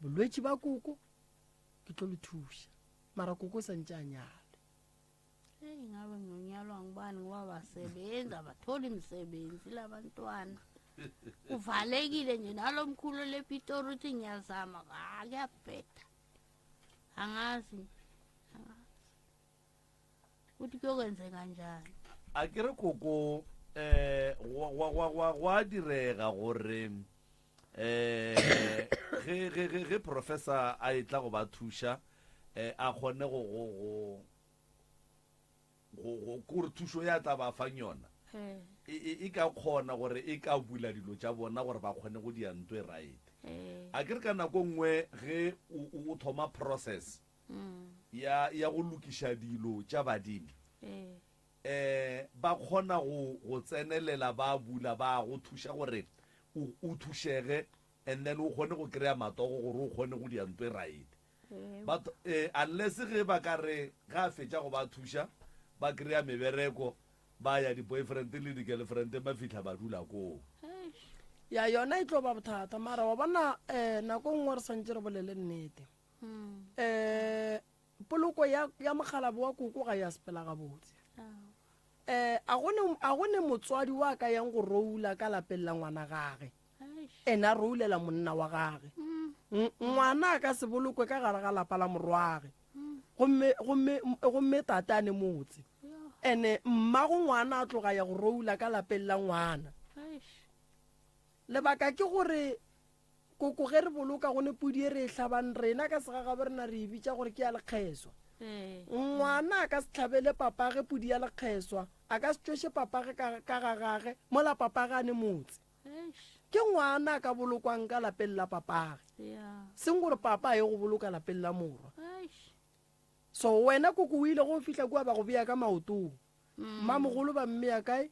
Bolwetši ba koko ke tlo le thuša. Mara koko o sa ntše a nyale. Eyi ngabe ngiyonyalwa ngubani ngoba basebenza bathola imisebenzi labantwana. Uvalekile nje nalo mkhulu lePitori uthi ngiyazama ah kuyabheda. Angazi. Angazi. Uthi kuyokwenzeka njani? A ke re koko eh gwa gwa gwa gwa direga gore eh ge ge ge ge professor a etla go ba thuša eh a kgone go go go go go gore thušo ya tla ba fang yona e, e, e ka kgona gore e ka bula dilo tša bona gore ba kgone go dia nto e right a ke re ka nako nngwe ge o, o thoma process ya ya go lokiša dilo tša badimo eh ba kgona go go tsenelela ba bula ba go thuša gore o o thušege and then o kgone go kry-a matogo gore o kgone go dia nto e right but eh, unless ge ba ka re ge a fetša go ba thuša ba kry-a mebereko ba ya di-boyfriend le di-girlfriend ba fihla ba dula koo. Ya yona e tlo ba bothata mara wa bona um nako nngwe re swantse re bolele nnete um poloko ya, ya mokgalabo wa koko ga ya sepela gabotse um a go ne motswadi wa ka yang go roula ka lapeng la ngwana gage ene a roulela monna wa gage ngwana a ka se bolokwe ka gare ga lapa la morwage gomme gomme gomme tate a ne motse ene mmago ngwana a tloga ya go roula ka lapeng la ngwana lebaka ke gore Koko ge re boloka go ne pudi e re e hlabang rena ka segagabo rena re e bitša gore ke ya lekgeswa. Ngwana a ka se hlabele papage pudi ya lekgeswa, a ka se tšweše papage ka, ka ga gage mola papage a ne motse. Ke ngwana a ka bolokwang ka lapeng la papage, seng gore papa a ye go boloka lapeng la morwa. So wena koko o ile go fihla kua ba go bea ka maotong. Mmamogolo ba mmea kae?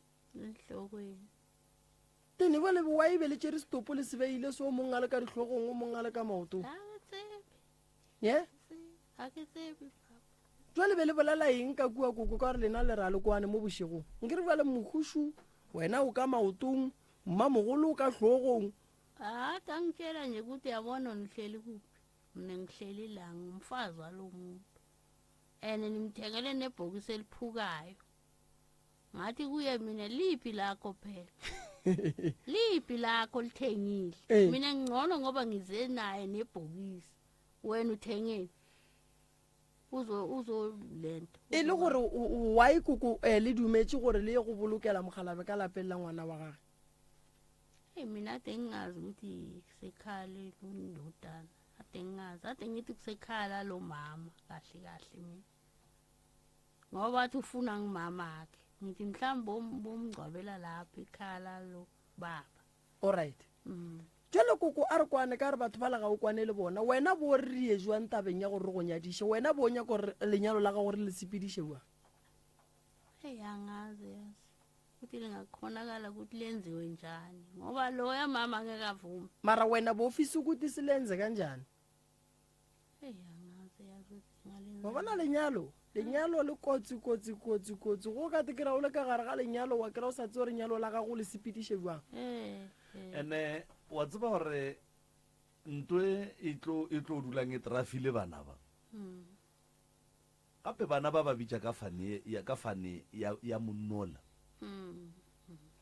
Tene bjale wa e be le tšere setopo le se beile so mong a le ka dihlogong o mong a le ka maotong. Ga ke tsebe. Ye? Ga ke tsebe papa. Jwale be le bolela eng ka kua koko ka gore lena le ra le kwane mo bošegong. Nkere bjale mohušu wena o ka maotong, mmamogolo o ka hlogong. A tangitshela nje ukuthi yabona nihleli kuphi. Mina ngihleli la ngumfazi walo muntu. And nimthengele nebhokisi eliphukayo. Ngathi kuye mina liphi lakho phela. Liphi lakho lithengile. Eh. Mina ngcono ngoba ngize naye nebhokisi. Wena uthengeni? Uzo uzo lento. E le gore why koko eh, le dumetše gore le ye go bolokela mokgalabe ka lapeng la ngwana wa gage? Hey mina ade ngingazi ukuthi kusekhaya lendodana. Ade ngingazi, ade ngithi kusekhaya lalo mama kahle kahle mina. Ngoba bathi ufuna ngimamakhe. Ngithi mhlawumbe bomngcwabela lapho ekhaya lalo baba. Alright. Jwale koko a re kwane ka re batho ba la ga o kwane le bona. Wena bo re re ye jwang tabeng ya gore re go nyadiše? Wena bo nyaka gore lenyalo la gago re le sepediše jwang? Hey angazi yazi. Ukuthi lingakhonakala ukuthi lenziwe njani ngoba loya mama ngeke avume. Mara wena bo ofisa ukuthi silenze kanjani? Hey angazi yazi ukuthi ngalenza. Wa bona lenyalo? Lenyalo le kotsi kotsi kotsi kotsi. Go ka te kry-a o le ka gare ga lenyalo wa kry-a o sa tsebe gore nyalo la gago le sepediše jwang. Eh, eh. Ene wa tseba gore ntwe e tlo e tlo dulang e trafile bana ba. Gape bana ba ba bitša ka fane ya ka fane ya ya monnola.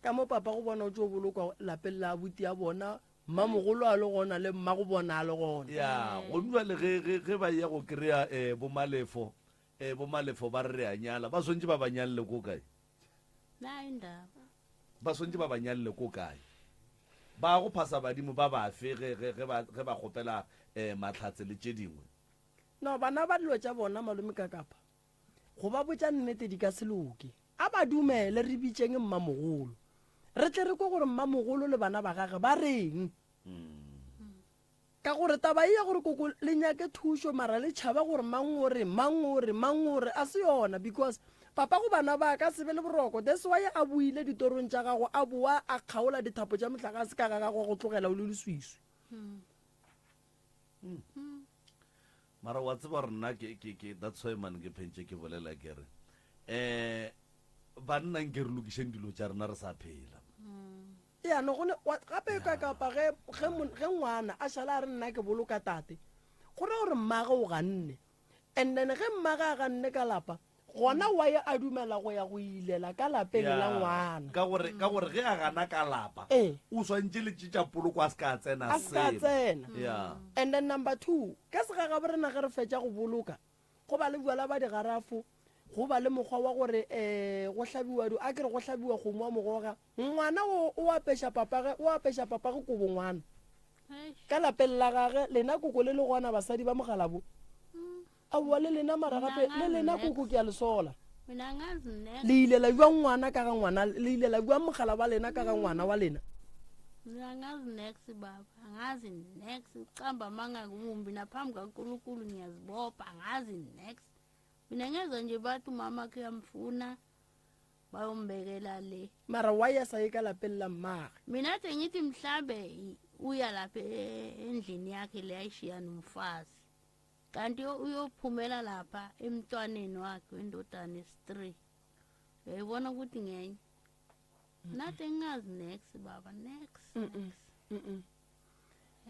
Ka mo papa go bona o tšo bolokwa lapeng la abuti ya bona, mmamogolo a le gona le mmago bona a le gona. Ya, gomme bjale ge ge ge ba eya go kry-a eh, bo Malefo, eh, bo Malefo ba re re a nyala, ba swantše ba ba nyalle ko kae? Nayo indaba. Ba swantše ba ba nyalle ko kae? Ba go phasa badimo ba bafe ge ge ge ba ge ba kgopela eh, mahlatse le tše dingwe? No, bana ba dilo tša bona malome Kakapa, go ba botša nnete di ka se loke. A ba dumele re bitšeng mmamogolo. Re tle re kwe gore mmamogolo le bana ba gage ba reng. Ka gore taba ye ya gore koko le nyake thušo mara le tšhaba gore mang o re, mang o re, mang o re, a se yona because papa go bana ba ka se be le boroko. That's why a boile ditorong tša gago a boa a kgaola dithapo tša mohlagase ka ga gagwe go tlogela o le leswiswi. Mara wa tseba gore nna ke ke ke that's why man ke phentše ke bolela ke re eh banna nke re lokišeng dilo tša rena re sa phela. Ya Yana gone gape ka kapa ge ge ge ngwana a šala a re nna ke boloka tate, go ra gore mmage o ganne. And then ge mmage a ganne ka lapa, gona wa ye a dumela go ya go ilela ka lapeng la ngwana. Ka gore ka gore ge a gana ka lapa, Ee. o swantše le tšetša poloko a se ka tsena A se ka selo. tsena. Ya. And then number 2, ka segagabo rena ge re fetša go boloka, Go ba le bjala ba digarafo, go ba le mokgwa wa gore um go hlabiwa di, a ke re go hlabiwa kgomo wa mogoga. Ngwana o, o apeša papage, o apeša papage kobo ngwana. Ka lapeng la gage, lena koko le le gona basadi ba mogalabo. Aowa le lena mara gape, le lena koko ke a le sola. Le ile la bjang ngwana ka ga ngwana, le ile la bjang mogala wa lena ka ga ngwana wa lena. Mina angazi nex baba, angazi nex. Uqamba amanga kumumbi naphambi kaNkulunkulu ngiyazibopha, angazi nex. Mina ngezwa nje bathi umama khe uyamfuna bayombekela le. Mara why a sa ye ka lapeng la mmage? Mina the ngithi mhlambe uya lapha endlini yakhe le ayishiya nomfazi. Kanti uyophumela lapha emntwaneni wakhe wendodana esi-3. Uyayibona ukuthi ngenye. Nathi ngingazi nex baba, nex. Nex.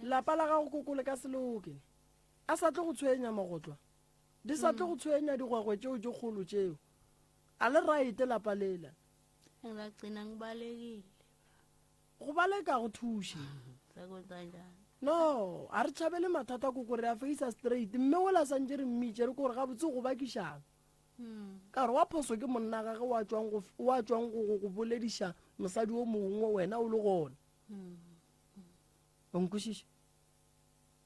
Lapa la gago koko le ka se loke. A sa tlo go tshwenya mogotlwa. Di sa tlo go tshwenya digwegwe tšeo tše kgolo tšeo. A le right lapa lela. Ngagcina ngibalekile. Go baleka go thuše. Sekwenza njani? No, a re tšhabele mathata koko re a faisa straight. Mme ola santše re mmitše re ko gore gabotse go bakišang. Ka gore wa phoso ke monna gage wa tšwang go wa tšwang go go bolediša mosadi o mongwe wena o le gona. O nkwešiša?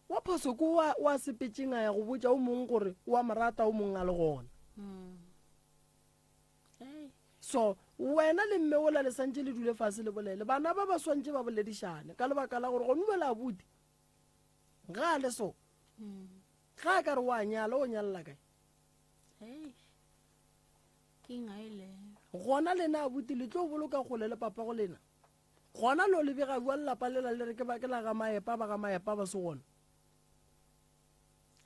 Wa phoso ke wa wa sepetšeng a ya go botša o mongwe gore o a mo rata o mongwe a le gona. So wena le mme ola le santše le dule fase le bolele. Bana ba ba swantše ba boledišane ka lebaka la gore gone bjale abuti ga a le so. Ga a ka re wa nyala o nyalela kae? Gona lena abuti le tlo boloka kgole le papa go lena. Gona lo le bega bua lelapa lela le re ke ba ke la ga Maepa ba ga Maepa ba se gona.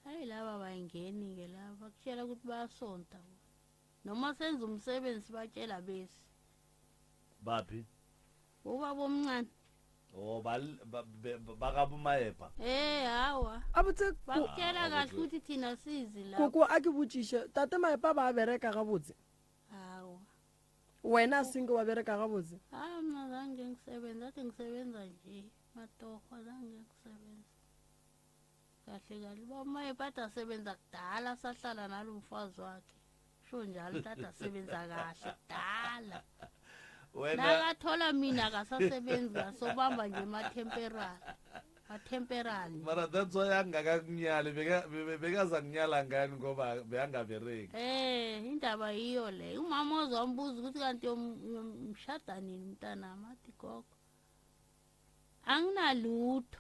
Hayi laba bayingeni ke laba bakutshela ukuthi bayasonta bona. Noma senza umsebenzi batshela besi. Baphi? Ubaba omncane. Oh ba ba ga bomaepa. Eh hawa. Abotse bakutshela kahle ukuthi thina sizi la. Koko a ke botšiše tate Maepa ba bereka gabotse. Hawa. Wena a senke wa bereka gabotse? Ha mna zange ngisebenza, athi ngisebenza nje matorho zange ngisebenza. Kahle kahle uba uMayepa asebenza kudala sahlala nalo mfazi wakhe. Sho njalo tata asebenza kahle kudala. Wena Nakathola mina akasasebenzi kasobamba nje ma-temporary. Ma-temporary. Mara that's why angakakunyali bekaza kunyala ngani ngoba beyangabereki. Eh indaba yiyo le. Umama ozombuza ukuthi kanti uyomshada nini mntanami athi gogo. Anginalutho.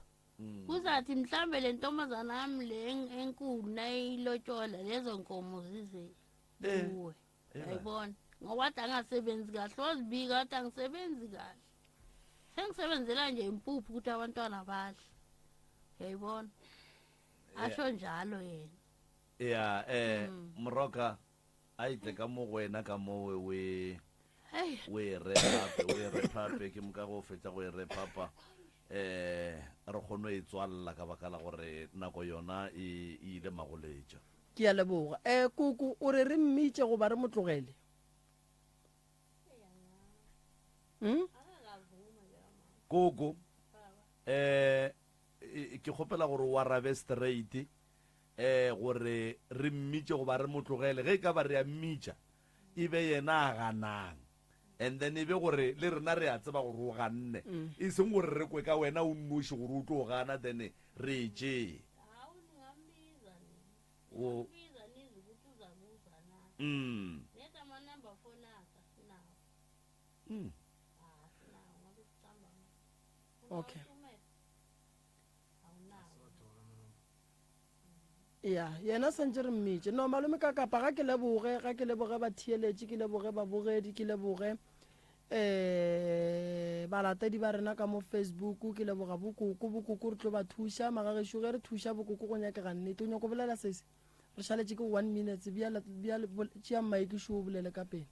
Kuzathi mhlambe le ntombazana yami le enkulu nayilotshola lezo nkomo zize kuwe. Uyayibona? Ngoba athi angasebenzi kahle wazibika athi angisebenzi kahle. Sengisebenzela nje impuphu ukuthi abantwana badle. Uyayibona? Asho njalo yena. Ya Moroka a itle ka mo go wena ka mo we we e repape o e repape ke moka go fetša go e repapa re kgone go e tswalela ka baka la gore nako yona e ile magoletša. Ke a leboga. Koko o re re mmitše goba re mo tlogele? Koko ke kgopela gore o arabe straight gore re mmitše goba re mo tlogele. Ge e ka ba re a mmitša e be yena a ganang, and then e be gore le rena re a tseba gore o ganne, e seng gore re kwe ka wena o nnoši gore o tlo gana then re e tšee. O Okay. Ya, yena santše re mmitše. No, malome ka kapa ga ke leboge, ga ke leboge batheeletši, ke leboge babogedi, ke leboge eh balatedi ba rena ka mo Facebook, ke leboga bokoko, bokoko re tlo ba thuša, magagešo ge re thuša bokoko go nyakega nnete. O nyako bolela sesi? Re šaletše ke 1 minutes, bjale bjale tšea mike šo o bolele ka pele.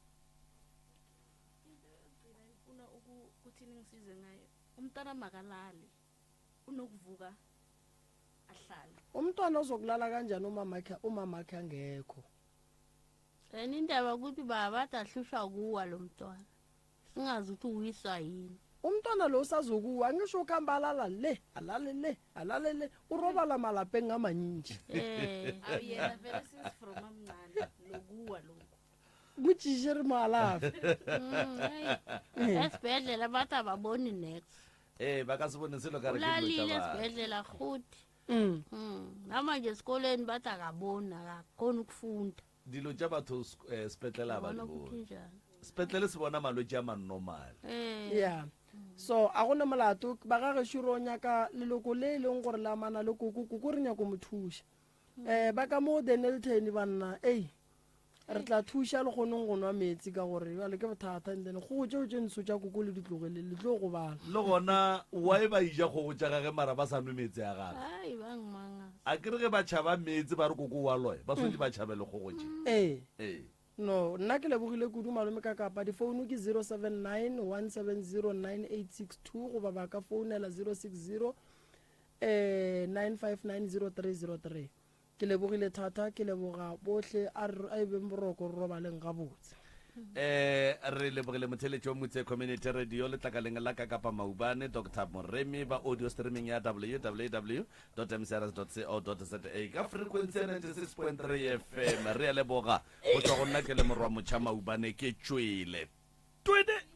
Into yokugcina engifuna ukuthi ningisize ngayo. Umntwana makalale, unokuvuka ahlala. Umntwana ozokulala kanjani umamakhe umamakhe angekho? And indaba ukuthi baba athi ahlushwa kuwa lo mntwana, singazi ukuthi uwiswa yini. Umntwana lo usazokuwa, angisho ukuhamba alala le, alale le, alale le, urobala malapeng a mantši. Eh. Awu yena vele since from amncane lokuwa lokhu. Motšiše re mo alafe. Hey. Esibhedlela bathi ababoni next. Ee, ba ka se bone selo ka re ke dilo tša Ulalile batho. esibhedlela futhi. Namanje esikoleni bathi akaboni, akakhoni ukufunda. Dilo tša batho sepetlele a ba di Bona ukuthi bone. njani. Sepetlele se bona malwetši a manormal. Eh. Yeah. So a gona molato ba ga gešo ro nyaka leloko le e leng gore le amana le koko, koko re nyako mo thuša. Ba ka mo Dennilton banna, ei re tla thuša le kgoneng go nwa meetse ka gore jale ke bothata, and then kgogo tšeo tše ntsho tša koko le di tlogele le tlo gobala. Le gona why ba ija kgogo tša gage mara ba sa nwe meetse a gage? Ai ba ngmanga. A ke re ge ba tšhaba meetse ba re koko wa loya, ba swanetše ba tšhabele kgogo tše. Ee. Ee. No, nna ke lebogile kudu malome ka kapa. Difounu ke 079 170 9862 goba ba ka founela 060 9590303. Ke lebogile thata, ke leboga bohle, a re a e beng boroko re robaleng gabotse. Re lebogile motheletši wa Motse Community Radio letlakaleng la ka Kapa Maubane, Doctor Moremi ba audio streaming ya www.mcrs.co.za ka frequency ya 96.3 FM. Re a leboga go tšwa go nna ke le morwa motšha Maubane ke tšwele. Twede!